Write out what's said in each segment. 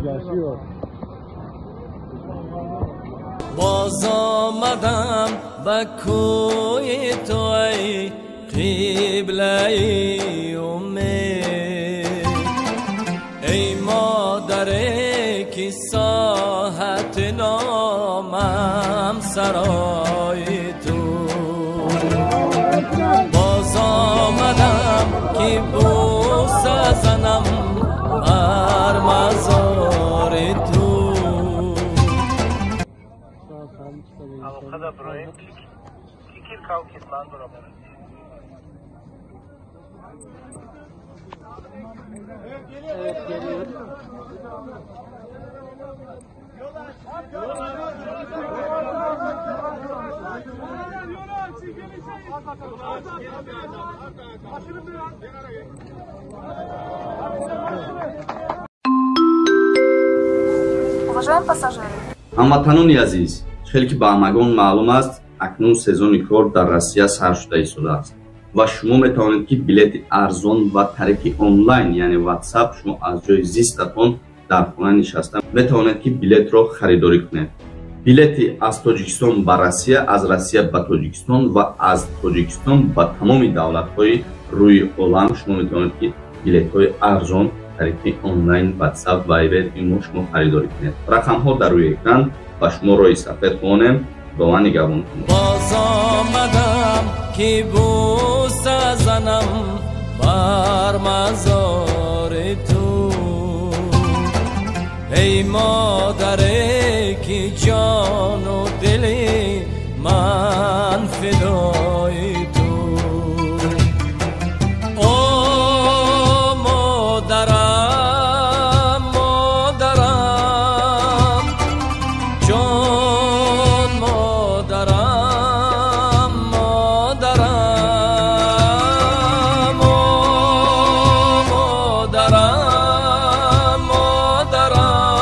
Yaşıyor. Боз омадам ба кӯи ту, эй қиблаи умед, эй модаре ки соҳати номам сарои ту. Боз омадам ки бӯса занам бар мазори ту. Алоқада бироем, ки кавкислан баробар. Evet, geliyor. Уважаемые пассажиры, Ҳамватанони азиз, хеле ки ба ҳамагон маълум аст, акнун сезони кор дар Россия сар шуда истодааст ва шумо метавонед, ки билети арзон ва тариқи онлайн, яъне WhatsApp, шумо аз ҷои зистатон дар хона нишаста метавонед, ки билетро харидорӣ кунед. Билети аз Тоҷикистон ба Россия, аз Россия ба Тоҷикистон ва аз Тоҷикистон ба тамоми давлатҳои рӯи олам шумо метавонед, ки билетҳои арзон тариқи онлайн, WhatsApp, Viber, имо шумо харидорӣ кунед. Рақамҳо дар рӯи экран. Ба шумо роҳи сафед хонем, худованд нигаҳбон кунад. Боз омадам ки бӯса занам бар мазори ту, эй модаре ки ҷону дили ман фидои ту. О модарам, модарам, ҷон модарам, модарам, о модарам, модарам,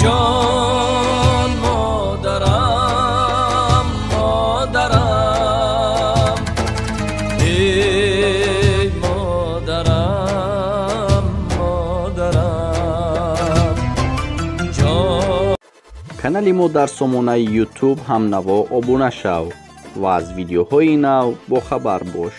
ҷон модарам, модарам, эй модарам, модарам, ҷон. Канали мо дар сомонаи YouTube «Ҳамнаво» обуна шав ва аз видеоҳои нав бохабар бош.